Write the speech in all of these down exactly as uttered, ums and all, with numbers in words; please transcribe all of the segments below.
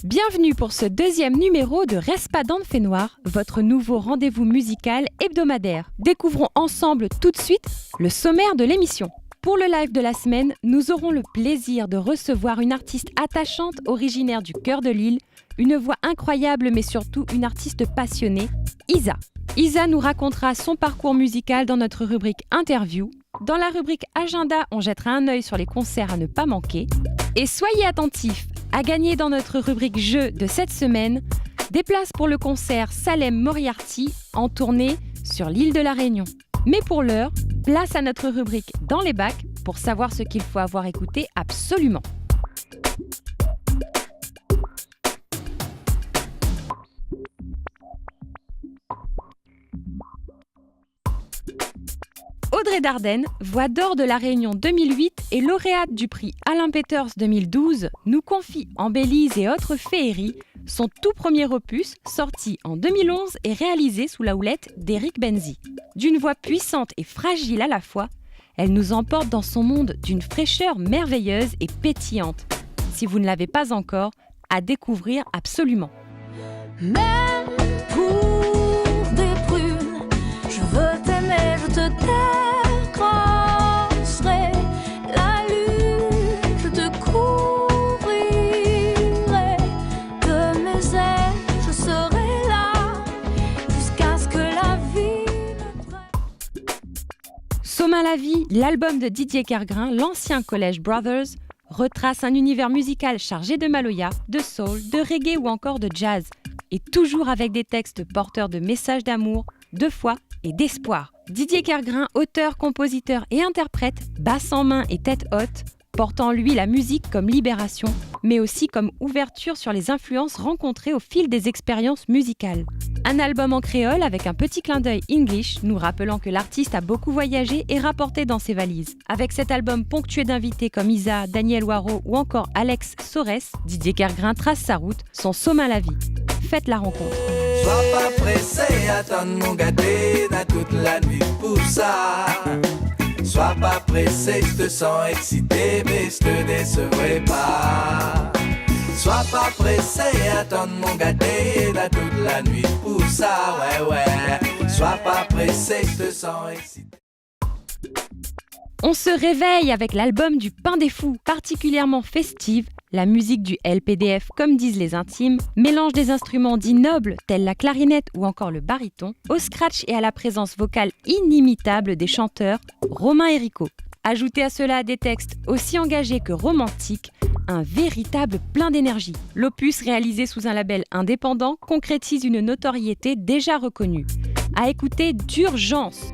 Bienvenue pour ce deuxième numéro de Rès pa dann fénoir, votre nouveau rendez-vous musical hebdomadaire. Découvrons ensemble tout de suite le sommaire de l'émission. Pour le live de la semaine, nous aurons le plaisir de recevoir une artiste attachante originaire du cœur de l'île, une voix incroyable mais surtout une artiste passionnée, Isa. Isa nous racontera son parcours musical dans notre rubrique interview. Dans la rubrique agenda, on jettera un œil sur les concerts à ne pas manquer. Et soyez attentifs, à gagner dans notre rubrique jeu de cette semaine, des places pour le concert Salem Moriarty en tournée sur l'île de la Réunion. Mais pour l'heure, place à notre rubrique Dans les bacs pour savoir ce qu'il faut avoir écouté absolument. Audrey Dardenne, voix d'or de La Réunion deux mille huit et lauréate du prix Alain Peters deux mille douze, nous confie Embellise et autres féeries, son tout premier opus, sorti en deux mille onze et réalisé sous la houlette d'Eric Benzi. D'une voix puissante et fragile à la fois, elle nous emporte dans son monde d'une fraîcheur merveilleuse et pétillante. Si vous ne l'avez pas encore, à découvrir absolument. Même pour des prunes, je veux t'aimer, je te dégrosserai. La lune, je te couvrirai. De mes ailes, je serai là, jusqu'à ce que la vie me prenne. Somin la vi, l'album de Didier Kergrin, l'ancien Collège Brothers, retrace un univers musical chargé de maloya, de soul, de reggae ou encore de jazz. Et toujours avec des textes porteurs de messages d'amour, de foi et d'espoir. Didier Kergrin, auteur, compositeur et interprète, basse en main et tête haute, porte en lui la musique comme libération, mais aussi comme ouverture sur les influences rencontrées au fil des expériences musicales. Un album en créole avec un petit clin d'œil English, nous rappelant que l'artiste a beaucoup voyagé et rapporté dans ses valises. Avec cet album ponctué d'invités comme Isa, Daniel Waro ou encore Alex Sorès, Didier Kergrin trace sa route, son somin la vi. Faites la rencontre. Soi pa présé, atann mon gadé, na tout la nuit pou sa. Soi pa présé, je te sens excité, mais je te décevrai pas. Soi pa présé, atann mon gadé, na tout la nuit pou sa, ouais, ouais. Soi pa présé, je te sens excité. On se réveille avec l'album du Pain des Fous, particulièrement festive. La musique du L P D F, comme disent les intimes, mélange des instruments dits nobles, tels la clarinette ou encore le baryton, au scratch et à la présence vocale inimitable des chanteurs Romain et Rico. Ajoutez à cela des textes aussi engagés que romantiques, un véritable plein d'énergie. L'opus, réalisé sous un label indépendant, concrétise une notoriété déjà reconnue. À écouter d'urgence.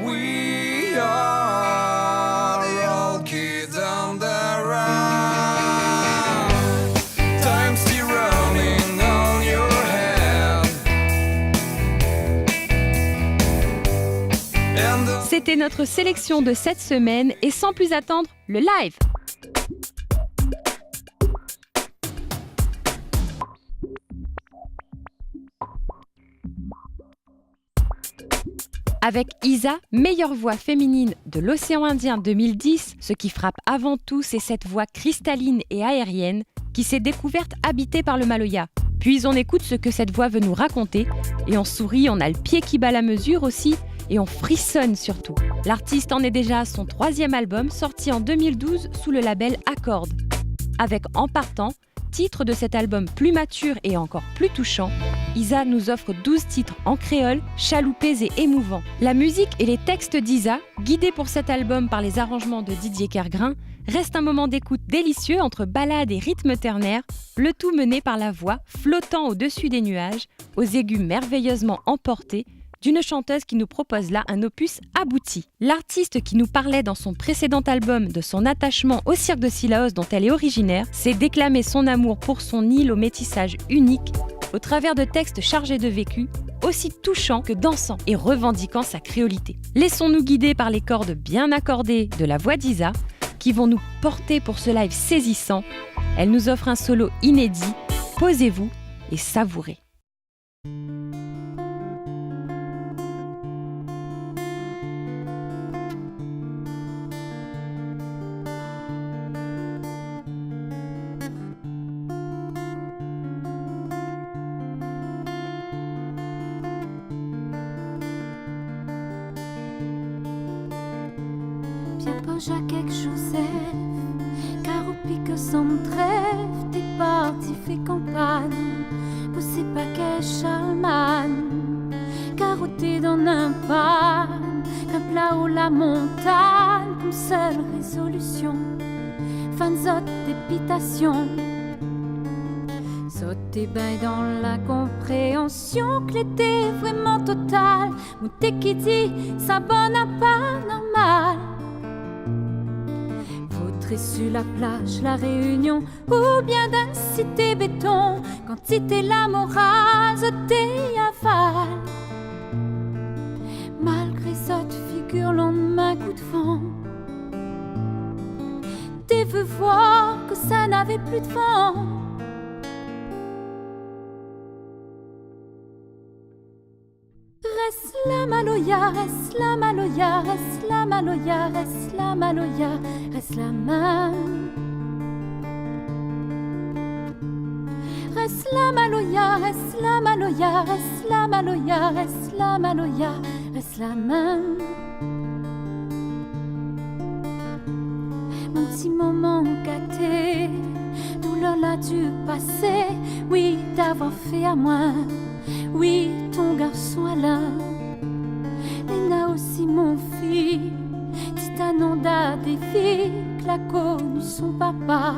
We are all kids on the run. Time's still running on your head. And the C'était notre sélection de cette semaine et sans plus attendre, le live. Avec Isa, meilleure voix féminine de l'Océan Indien deux mille dix, ce qui frappe avant tout, c'est cette voix cristalline et aérienne qui s'est découverte habitée par le maloya. Puis on écoute ce que cette voix veut nous raconter et on sourit, on a le pied qui bat la mesure aussi et on frissonne surtout. L'artiste en est déjà à son troisième album sorti en deux mille douze sous le label Accord. Avec En partant, titre de cet album plus mature et encore plus touchant, Isa nous offre douze titres en créole, chaloupés et émouvants. La musique et les textes d'Isa, guidés pour cet album par les arrangements de Didier Kergrin, restent un moment d'écoute délicieux entre ballades et rythmes ternaires, le tout mené par la voix flottant au-dessus des nuages, aux aigus merveilleusement emportés, d'une chanteuse qui nous propose là un opus abouti. L'artiste qui nous parlait dans son précédent album de son attachement au cirque de Cilaos dont elle est originaire, sait déclamer son amour pour son île au métissage unique, au travers de textes chargés de vécu, aussi touchants que dansants et revendiquant sa créolité. Laissons-nous guider par les cordes bien accordées de la voix d'Isa, qui vont nous porter pour ce live saisissant. Elle nous offre un solo inédit. Posez-vous et savourez. Jacques èk Joseph, karo pik san trèv, té parti fé kanpagn pou sé pa kèl Charlemagne. Karo té dan in pagn, in pla o la montagn, konm sèl rézolision, fann zot dépitasion. Zot té bingn dan la konpréansion ke lété vréman total. Moin té ki di, sa bann-la pa normal. Votré su la plaz La Rénion oubien dan in sité béton, kantité la moral zot té aval. Malgré zot figir lon min kou d'van, té vé voir ke sa navé pli d'van. Rès la maloya, rès la maloya, rès la maloya, rès la maloya, rès la min. Rès la maloya, rès la maloya, rès la maloya, rès la maloya, rès la min. Mon ti moman gaté, doulèr la di pasé, oui, d'avoir fé amoin. Oui, ton garson Alain, néna osi mon fi, ti Ananda Devi, ke la koni son papa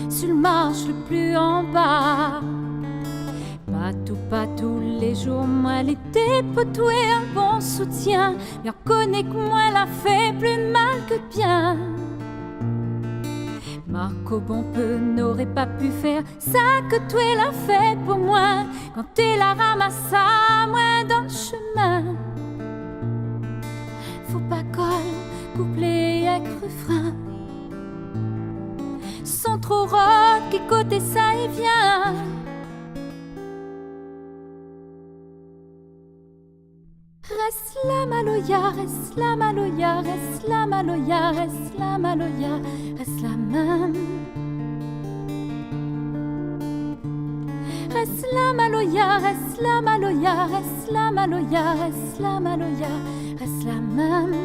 su le marsh le pli anba. Pa tou, pa tou lé zour, moin lété pou toué in bon soutien, mi koné ke moin la fé pli mal ke bien. Marco Bonpeu noré pa pu fèr sa ke toué la fé pou moin, kan té la ramas amoin dan shemin. Fo pa kol kouplé èk refrin, son tro rod, ki koté sa i vien. Rès la maloya, rès la maloya, rès la maloya, rès la maloya, rès la min. Rès la maloya, rès la maloya, rès la maloya, rès la maloya, rès la min.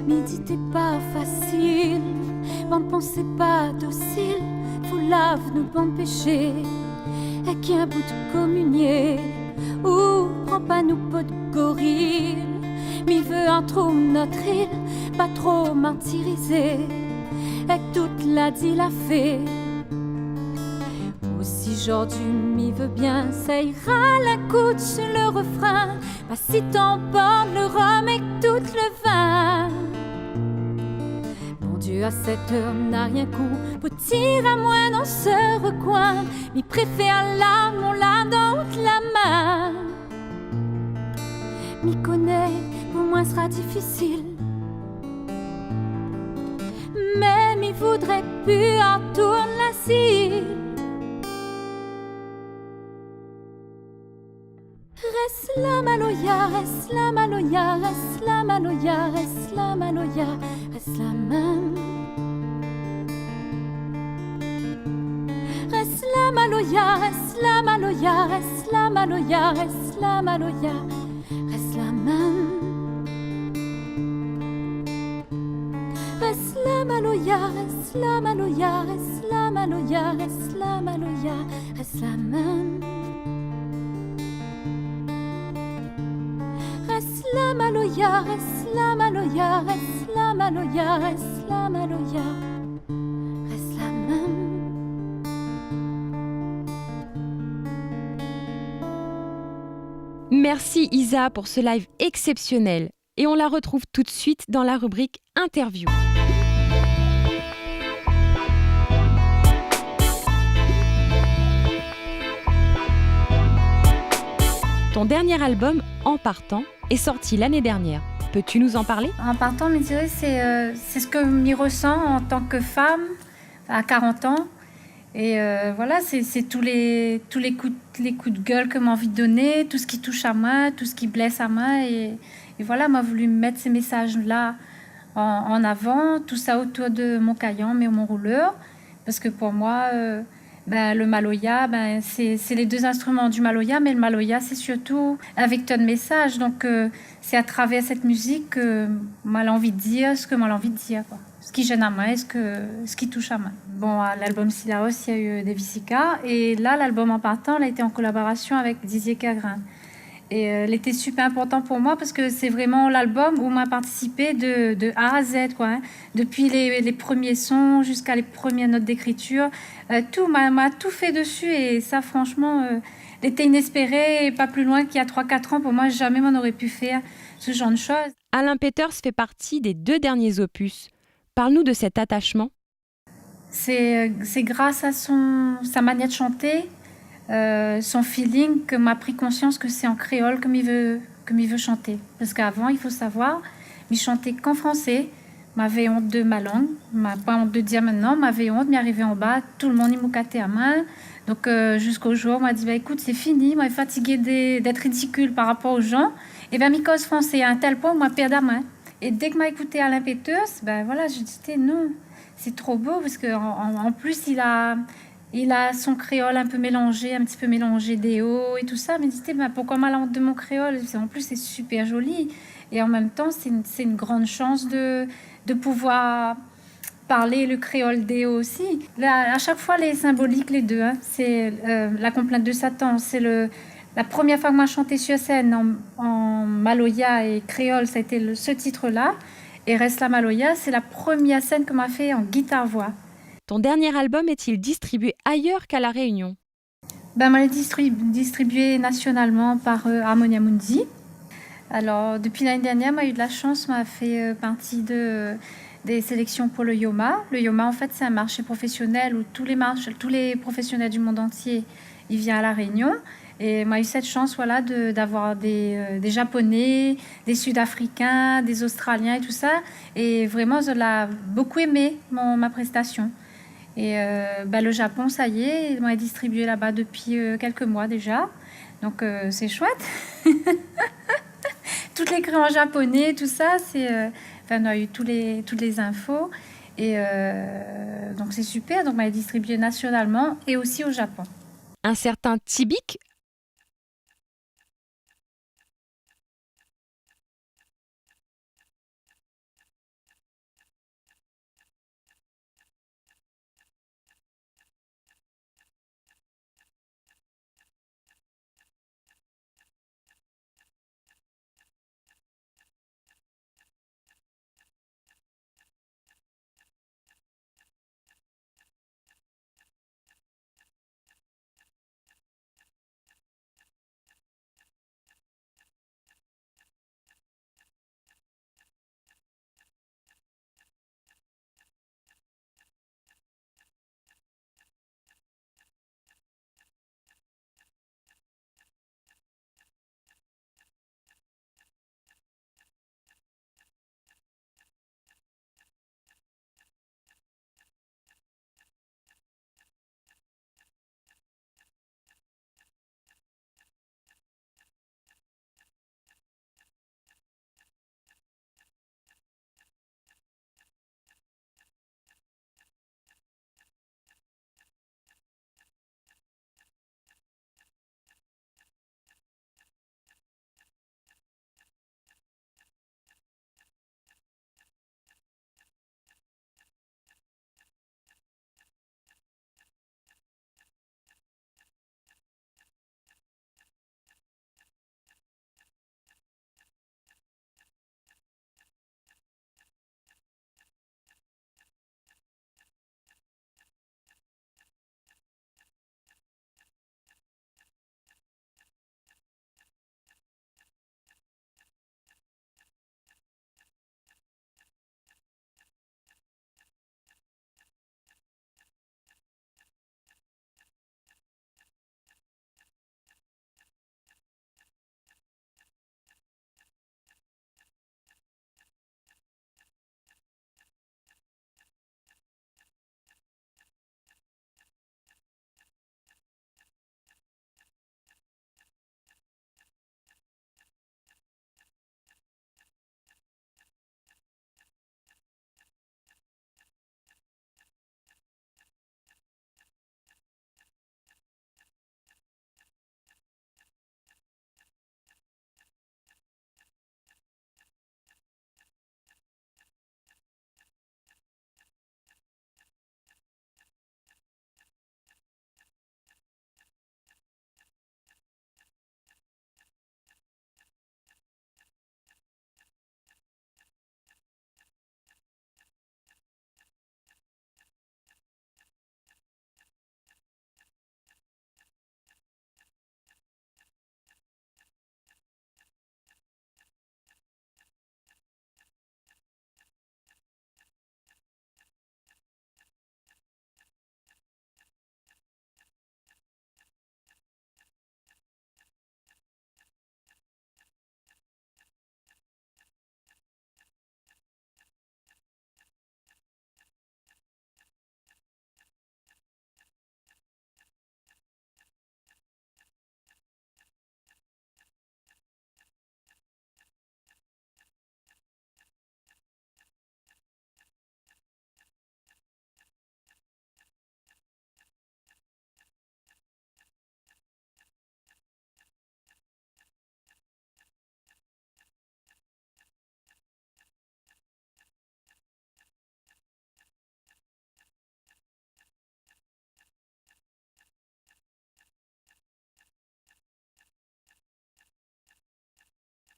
Mi di té pa fasil, bann pansé pa dosil, fo lav nou bann péshé. Èk in bout kominié, ou pran pa nou pou d'goril. Mi vé artrouv nout il, pa tro martirizé, èk tout la di la fé. Osi zordi mi vé bien, sa ira la kout su le refrin. Pa si tan port le rom èk tout le vin. Bondié, a sèt èr, na rienk ou pou tir amoin dan se rekoin. Mi préfèr la mon lam dan out la min. Mi koné pou moin sra difisil, mé mi voudré pu artourn la sil. Rès la maloya, rès la maloya, rès la maloya, rès la maloya, rès la min. Rès la maloya, rès la maloya, rès la maloya, rès la maloya, rès la min. Rès la maloya, rès la maloya, rès la maloya, rès la maloya, rès la min. Rès la maloya, rès la maloya, rès la maloya, rès la maloya, rès la min. Merci Isa pour ce live exceptionnel. Et on la retrouve tout de suite dans la rubrique Interview. Ton dernier album, En partant, est sorti l'année dernière. Peux-tu nous en parler ? En partant, mi diré, sé, euh, sé sak mi resan an tan ke fam, a karant an. É, euh, voilà, sé, sé tout lé, tout lé kou, lé kou d'gèl ke ma anvi doné, tout sak i toush amoin, tout sak i blès amoin. É, é voilà, ma la voulu mèt sé mésaz-la an, an avan, tout sa otour de mon kayanm é mon roulèr. Parske pou moin, euh, bin, le maloya, bin, sé, sé lé dé instriman du maloya, mé le maloya, sé sirtou in vèktèr de mésaz. Donk, euh, sé a travèr sèt mizik ke ma la anvi dir sak ma la anvi dir, koi. Sak i zèn amoin, sak, sak i toush amoin. Bon, a lalbom Silaos, néna u Devisika. É la, lalbom An partan, la été an kolaborasion avèk Didier Kergrain. É, euh, lété super inportan pou moin parske sé vréman lalbom ousa ma la partisipé de, de A à Z, koi, in. Dopi lé, lé promié son ziska lé promié not d'ékritir, euh, tout, ma, ma tout fé dési. É sa, fransheman, euh, lété inèspéré, é pa pli loin k'i na troi, kat an, pou moin, zamé ma noré pu fèr se zanr de shoz. Alain Peters fait partie des deux derniers opus. Parle-nous de cet attachement. Sé, sé gras a son, sa manièr de shanté, euh, son feeling, ke ma la pri konsians ke sé an kréol ke mi vé, ke mi vé shanté. Parske avan, i fo savoir, mi shanté k'an fransé, mavé ont de ma lang, ma pa ont de dir mintnan, mavé ont, mi arivé anba, tout le moun i moukaté amoin. Donk, euh, ziska zour, ma di, ba, ékout, sé fini, moin lé fatigé de, d'èt ridikil par rapor o zan. É bin, mi koz fransé a in tèl poin, moin la pèrd amoin. É dèk ma la ékouté Alain Peters, bin voilà, mi di, té, non, sé tro bo, parske an, an, an plis, li na, li na son kréol in pé mélanzé, in ti pé mélanzé déo é tout sa. Mi di, té, bin, poukosa ma la ont de mon kréol ? Sé, an plis, sé super zoli. É an mèm tan, sé in, sé in gran shans de, de pouvoir parl le kréol déo osi. La, a shak foi, lé sinbolik, lé dé, in. Sé, euh, La complainte de Satan, sé le, la promièr foi ke ma la shanté su sèn an, an maloya é kréol, sa la été le, se tit-la. É Rès la maloya, sé la promièr sèn ke ma la fé an gitar-voi. Ton dernier album est-il distribué ailleurs qu'à La Réunion ? Bin, moin lé distri-, distribué nasionalman par, euh, Harmonia Mundi. Alor, dopi lané dèrnièr, moin la u de la shans, moin la fé, euh, parti de, euh, dé séléksion pou le YOMA. Le YOMA, an fèt, sé in marshé profésionèl ousa tout lé marsh-, tout lé profésionèl du mond antié i vien a La Réunion. É moin la u sèt shans, voilà, de, d'avoir dé, euh, dé Japonais, dé Sud-Africains, dé Australiens é tout sa. É vréman, zot la bokou èmé mon, ma prèstasion. É, euh, bin, le Japon, sa i lé, moin lé distribué laba dopi, euh, kèk moi déza. Donk, euh, sé shouèt. Tout lé ékri an japonais, tout sa, sé, euh, anfin, nou la u tout lé, tout lé zinfo. É, euh, donk, sé super. Donk, moin lé distribué nasionalman é osi o Japon. Un certain Tibic